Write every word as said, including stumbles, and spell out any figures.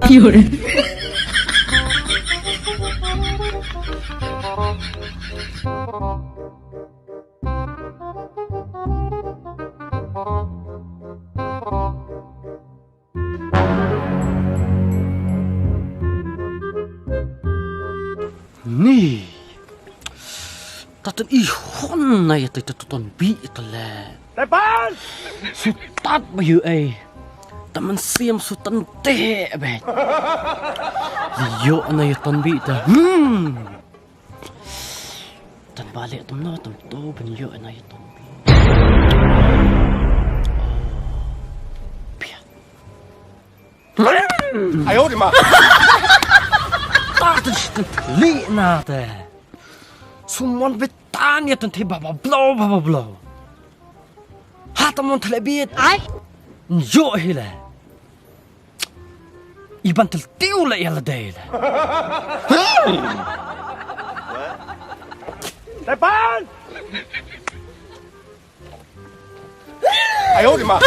有人。 Ni. Tatan i hon na ya ta ton bi ta le. Tepan! Sutat ba yu ai. Taman siam sutan te be. Yo na ya ton bi ta. Hmm. Tan balik tam no tam to ben yo na ya ton bi. Pia. Ayo di ma. Ta tu shi tan li na te. Sumon betan ya tan te baba blo baba blo. Ha ta mon thle bit. Ai. Njo hi le. Iban tel tiu le ya le dei le. Tepan! Ayo di ma.